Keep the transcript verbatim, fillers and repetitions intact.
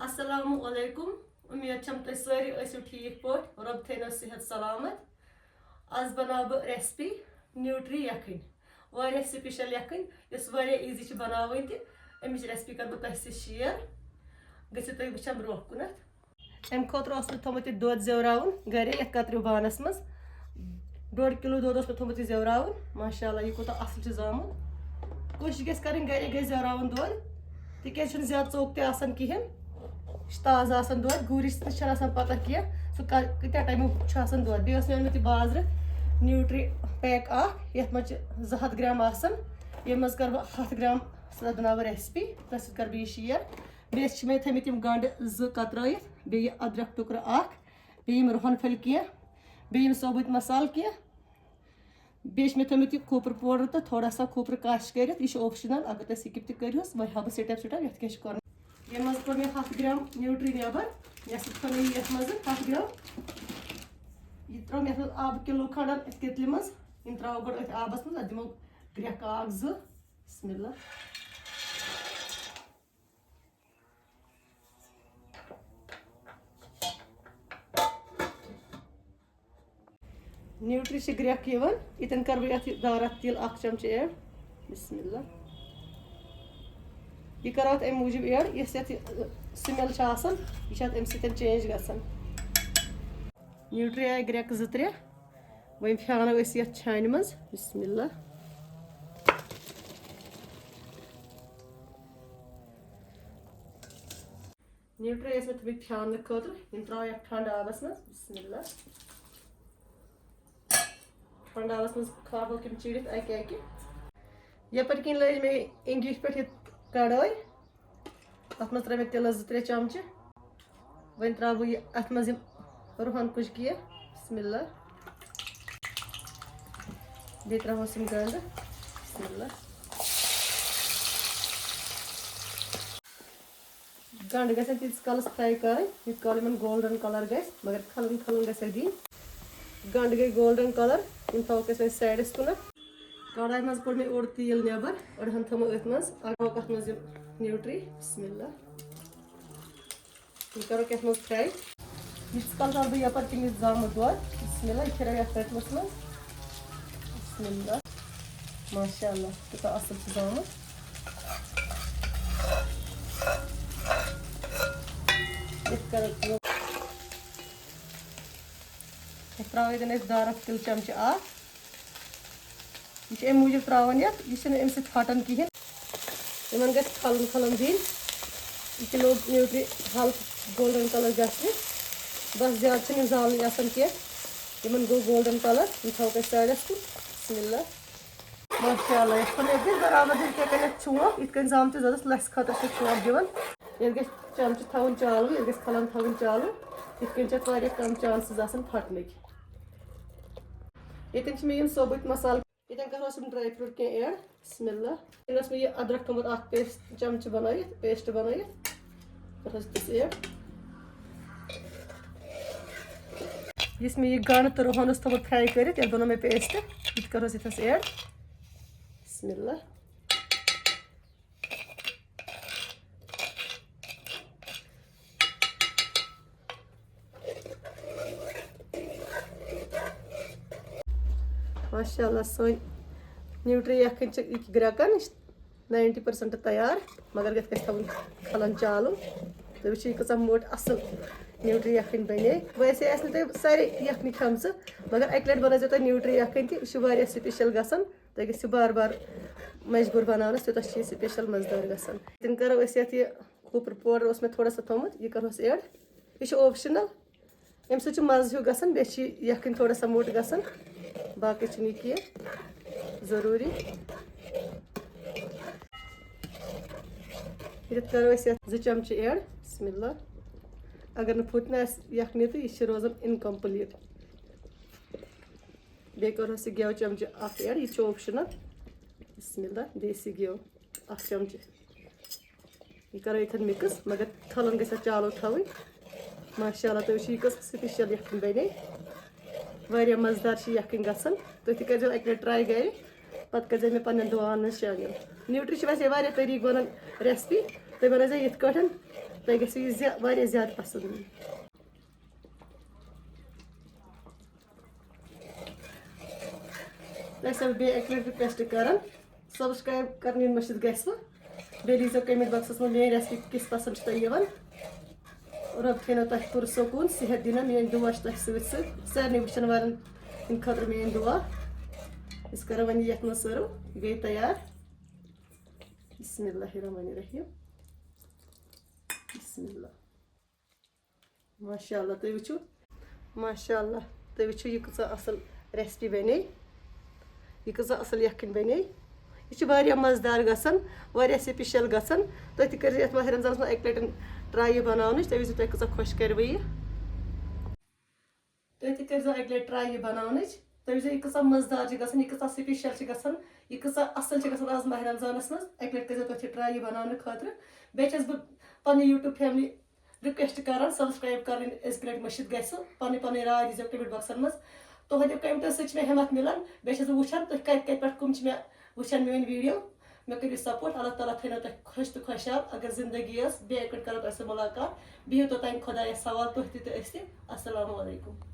السلام علیکم۔ امید چھم تُہۍ سٲری ٲسِو ٹھیٖک پٲٹھۍ، رۄب تھٲینو صحت سلامت۔ آز بناو بہٕ ریسپی نیوٗٹری یَکھٕنۍ، واریاہ سپیشل یَکھٕنۍ، یۄس واریاہ ایزی چھِ بناوٕنۍ تہِ۔ امِچ ریسپی کرٕ بہٕ تۄہہِ سۭتۍ شیئر۔ گٔژھِو تُہۍ وٕچھان برونٛہہ کُنتھ۔ امہِ خٲطرٕ اوس مےٚ تھوٚمُت یہِ دۄد زیوراوُن گرے یتھ کتریو بانس منٛز۔ ڈۄڈ کِلوٗ دۄد اوس مےٚ تھوٚمُت یہِ زیوراوُن۔ ماشاء اللہ، یہِ کوٗتاہ اصل چھُ زامُت۔ کوٗشِش گژھِ کرٕنۍ گرے گژھِ زیوراوُن دۄد، تِکیازِ چھُنہٕ زیادٕ ژوٚک تہِ آسان کِہیٖنۍ۔ یہِ چھُ تازٕ آسان دۄد، گوٗرِس تہِ چھَنہٕ آسان پتہ کینٛہہ سُہ کر-، کۭتیٛاہ ٹایمُک چھُ آسان دۄد۔ بیٚیہِ اوس مےٚ اوٚنمُت یہِ بازرٕ نیوٗٹری پیک اکھ، یتھ منٛز چھِ زٕ ہتھ گرام آسان۔ ییٚمہِ منٛز کرٕ بہٕ ہتھ گرام سۄ بناو بہٕ ریسپی، تۄہہِ سۭتۍ کرٕ بہٕ یہِ شیئر۔ بیٚیہِ چھِ مےٚ تھٲمٕتۍ یِم گنٛڈٕ زٕ کترٲیِتھ، بیٚیہِ یہِ أدرکھ ٹُکرٕ اکھ، بیٚیہِ یِم رُہن پھٔلۍ کینٛہہ، بیٚیہِ یِم ثوبوٗتۍ مسالہٕ کینٛہہ۔ بیٚیہِ چھِ مےٚ تھٲمٕتۍ یہِ کھوٗپرٕ پوڈر تہٕ تھوڑا سا کھوٗپرٕ کَش کٔرِتھ۔ یہِ چھُ optional، اگر تُہۍ skip تہِ کٔرِو، وۄنۍ ہاوٕ بہٕ step step یَتھ کیٛاہ چھُ کَرُن۔ ییٚمہِ منٛز کوٚر مےٚ ہَتھ گرام نیوٗٹری نٮ۪بر، مےٚ سۭتۍ تھٲو مےٚ یہِ یَتھ منٛز ہَتھ گرام۔ یہِ ترٛوو مےٚ یَتھ منٛز آبہٕ کِلوٗ کھنٛڈ اَتھ کِتلہِ منٛز۔ یِم ترٛاوو گۄڈٕ أتھۍ آبَس منٛز، اَتھ دِمو گرٛٮ۪کھ اَکھ زٕ۔ بسم اللہ۔ نیوٗٹری چھِ گرٛٮ۪کھ یِوان، ییٚتٮ۪ن کَرٕ بہٕ یَتھ یہِ دارا تیٖل اَکھ چمچہٕ add۔ بسم اللہ۔ یہِ کَرو اَتھ اَمہِ موٗجوٗب add، یۄس یَتھ یہِ smell چھِ آسان، یہِ چھِ اَتھ اَمہِ سۭتۍ change گژھان۔ نیوٗٹری آیہِ گرٛٮ۪کہٕ زٕ ترٛےٚ، وۄنۍ پھیٛانو أسۍ یَتھ چھانہِ منٛز۔ بسم اللہ۔ نیوٗٹری ٲسۍ مےٚ تھٲومٕتۍ پھیٛانہٕ خٲطرٕ، یِم ترٛاوو یَتھ ٹھنٛڈٕ آبَس منٛز۔ بسم اللہ۔ ٹھنٛڈٕ آبَس منٛز کھارہوکھ یِم چیٖرِتھ اَکہِ اَکہِ۔ یَپٲرۍ کِنۍ لٲج مےٚ اِنگِج پٮ۪ٹھ یہِ کڑٲے۔ اَتھ منٛز ترٛٲے مےٚ تِلَس زٕ ترٛےٚ چمچہٕ۔ وۄنۍ ترٛاوٕ بہٕ یہِ اَتھ منٛز یِم رُہَن کُج کینٛہہ۔ بسم اللہ۔ بیٚیہِ ترٛاوہوس یِم گنٛڈٕ۔ بسم اللہ۔ گنٛڈٕ گژھن تیٖتِس کالس fry کرٕنۍ، یوٗت کال یِمن golden colour گژھِ، مگر کھلٕنۍ کھلٕنۍ گژھٮ۪کھ دِنۍ۔ گنٛڈٕ گٔے golden colour، یِم تھاووکھ أسۍ وۄنۍ sideس کُنتھ۔ کڑاے منٛز کوٚڑ مےٚ اوٚڑ تیٖل نٮ۪بر، أڑہن تھٲومو أتھۍ منٛز، اکھ تھاووکھ اَتھ منٛز یِم نیوٗٹری۔ بسم اللہ۔ یہِ کَرو کَتھ منٛز fry۔ ییٖتِس کالس آسہٕ بہٕ یَپٲرۍ کِنۍ یہِ زامُت دۄد۔ بسم اللہ، یہِ پھِرو یَتھ رٔٹمَس منٛز۔ بسم اللہ۔ ماشاء اللہ، کوٗتاہ اَصٕل چھُ زامُت۔ یَتھ کَرو کٲم۔ یَتھ ترٛاوو ییٚتٮ۪ن أسۍ دارَس تِلہٕ چمچہٕ اَکھ۔ یہِ چھِ اَمہِ موٗجوٗب ترٛاوان یَتھ، یہِ چھِنہٕ اَمہِ سۭتۍ پھٹان کِہیٖنۍ۔ یِمن گژھِ کھلُن کھلُن دِنۍ۔ یہِ کِلوٗ نیوٗٹری ہلکہٕ golden colour گژھِ۔ بس زیادٕ چھِنہٕ یِم زالٕنۍ آسان کینٛہہ۔ یِمن گوٚو golden colour، یِم تھاوو أسۍ sideس کُن۔ بسم اللہ۔ ماشاء اللہ، یِتھ کٔنۍ یَتھ گژھِ برابر دِنۍ، یِتھَے کٔنۍ یَتھ چھونٛپ، یِتھ کٔنۍ زامتِس دۄدَس لَسہِ خٲطرٕ چھِ چھونٛپ دِوان۔ یَتھ گژھِ چمچہٕ تھاوُن چالوٕے، یَتھ گژھِ کھلَن تھاوٕنۍ چالوٗ۔ یِتھ کٔنۍ چھِ اَتھ واریاہ کَم chances آسان پھٹنٕکۍ۔ ییٚتٮ۪ن چھِ مےٚ یِم ثوبوٗتۍ مصالہٕ ییٚتٮ۪ن کرہوس یِم dry fruit کینٛہہ add۔ بسم اللہ۔ ییٚتٮ۪ن اوس مےٚ یہِ أدرکھ تھوٚمُت اکھ paste چمچہٕ بنٲیِتھ، paste بنٲیِتھ۔ کرہوس ییٚتٮ۪س add۔ یُس مےٚ یہِ گنٛڈ تہٕ رُہن اوس تھوٚمُت fry کٔرِتھ، یَتھ بنوو مےٚ paste، یہِ تہِ کرہوس ییٚتٮ۪س add۔ بسم اللہ۔ ماشاء اللہ، سٲنۍ نیوٗٹری یَکھٕنۍ چھِ یہِ گرٛٮ۪کان، یہِ چھِ ninety percent تیار، مگر یَتھ گژھِ تھاوُن کھلَن چالوٗ۔ تُہۍ وٕچھِو، یہِ کۭژاہ موٚٹ اَصٕل نیوٗٹری یَکھٕنۍ بَنے۔ ویسے آسہِ نہٕ تۄہہِ سارے یَکھنہِ کھٮ۪مژٕ، مگر اَکہِ لَٹہِ بَنٲیزیو تُہۍ نیوٗٹری یَکھٕنۍ تہِ، یہِ چھِ واریاہ special گژھان۔ تُہۍ گٔژھِو بار بار مجبوٗر بَناونَس، تیوٗتاہ چھِ یہِ special مَزٕدار گژھان۔ تِم کَرو أسۍ یَتھ یہِ کھوٗپرٕ powder اوس مےٚ تھوڑا سا تھوٚمُت، یہِ کَرہوس add۔ یہِ چھُ optional۔ اَمہِ سۭتۍ چھُ مَزٕ ہیوٗ گژھان، بیٚیہِ چھِ یَکھٕنۍ تھوڑا سا موٚٹ گژھان، باقٕے چھُنہٕ یہِ کینٛہہ ضروٗری۔ ییٚتٮ۪تھ کَرو أسۍ یَتھ زٕ چمچہٕ add۔ بسم اللہ۔ اگر نہٕ پھُٹنہٕ آسہِ یَکھنہِ تہٕ یہِ چھِ روزان incomplete۔ بیٚیہِ کَرہوس یہِ گٮ۪و چمچہٕ اَکھ add، یہِ چھُ optional۔ بسم اللہ، دیسی گٮ۪و اَکھ چمچہٕ۔ یہِ کَرو ییٚتٮ۪ن mix، مگر کھلَن گژھِ اَتھ چالو تھاوٕنۍ۔ ماشاء اللہ، تُہۍ وٕچھِو، یہِ کۄس special یَکھٕنۍ بَنے۔ واریاہ مَزٕدار چھِ یَکھٕنۍ گژھان۔ تُہۍ تہِ کٔرۍزیو اَکہِ لَٹہِ try گَرِ، پَتہٕ کٔرۍزیو مےٚ پَنٛنٮ۪ن دُعاہَن ہٕنٛز شٲمِل۔ نیوٗٹری چھِ ویسے واریاہ طریٖقہٕ بَنان recipe، تُہۍ بَنٲیزیو یِتھ کٲٹھۍ، تۄہہِ گژھِوٕ یہِ زیا- واریاہ زیادٕ پسنٛد یُن۔ تۄہہِ چھَسو بیٚیہِ اَکہِ لَٹہِ request کران، subscribe کرنہٕ یِنہٕ مٔشِتھ گژھِ نہٕ۔ بیٚیہِ لیٖزیو comment boxس منٛز میٛٲنۍ recipe کِژھ پسنٛد چھِ تۄہہِ یِوان۔ رۄب تھٲینو تۄہہِ پُرسکوٗن، صحت دِنو۔ میٛٲنۍ دُعا چھِ تۄہہِ سۭتۍ سۭتۍ۔ سارنٕے وٕچھن والٮ۪ن ہٕنٛدِ خٲطرٕ میٛٲنۍ دُعا۔ أسۍ کرو وۄنۍ یہِ یَتھ منٛز serve۔ یہِ گٔے تیار۔ بسم اللہ الرحمن الرحیم۔ بسم اللہ۔ ماشاء اللہ، تُہۍ وٕچھِو۔ ماشاء اللہ، تُہۍ وٕچھِو، یہِ کۭژاہ اَصٕل recipe بَنے، یہِ کۭژاہ اَصٕل یَکھٕنۍ بَنے۔ یہِ چھِ واریاہ مَزٕدار گژھان، واریاہ special گژھان۔ تُہۍ تہِ کٔرۍزیو یَتھ ماہِ رمضانَس منٛز اَکہِ لَٹہِ try یہِ بَناونٕچ، تُہۍ وٕچھِو، تۄہہِ کۭژاہ خۄش کَرِوٕ یہِ۔ تُہۍ تہِ کٔرۍزیو اَکہِ لَٹہِ try یہِ بَناونٕچ۔ تُہۍ وٕچھزیو، یہِ کۭژاہ مَزٕدار چھِ گژھان، یہِ کۭژاہ special چھِ گژھان، یہِ کۭژاہ اَصٕل چھِ گژھان آز ماہِ رمضانَس منٛز۔ اَکہِ لَٹہِ کٔرۍزیو تُہۍ تہِ try یہِ بَناونہٕ خٲطرٕ۔ بیٚیہِ چھَس بہٕ پنٛنہِ YouTube family request کران subscribe کرٕنۍ، أزکہِ لٹہِ مٔشِتھ گژھِ۔ پنٕنۍ پنٕنۍ راے دیٖزیو comment boxن منٛز۔ تُہنٛدیو commentو سۭتۍ چھِ مےٚ ہمت مِلان، بیٚیہِ چھَس بہٕ وٕچھان تُہۍ کَتہِ کَتہِ پٮ۪ٹھ کٕم چھِ مےٚ وٕچھان میٲنۍ video۔ مےٚ کٔرِو support، اللہ تعالیٰ تھٲینو تۄہہِ خۄش تہٕ خۄشحال۔ اگر زندگی ٲس، بیٚیہِ اَکہِ لٹہِ کرو تۄہہِ سۭتۍ مُلاقات۔ بِہِو توٚتام خۄدایَس حوالہٕ، تُہۍ تہِ تہٕ أسۍ تہِ۔ السلام علیکم۔